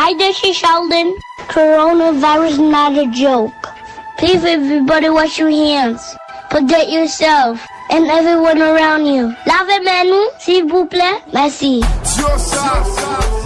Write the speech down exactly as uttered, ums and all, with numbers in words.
Hi there, Sheldon. Coronavirus not a joke. Please, everybody, wash your hands. Protect yourself and everyone around you. Lave men nou, silvouplè. Mèsi. Dyosa.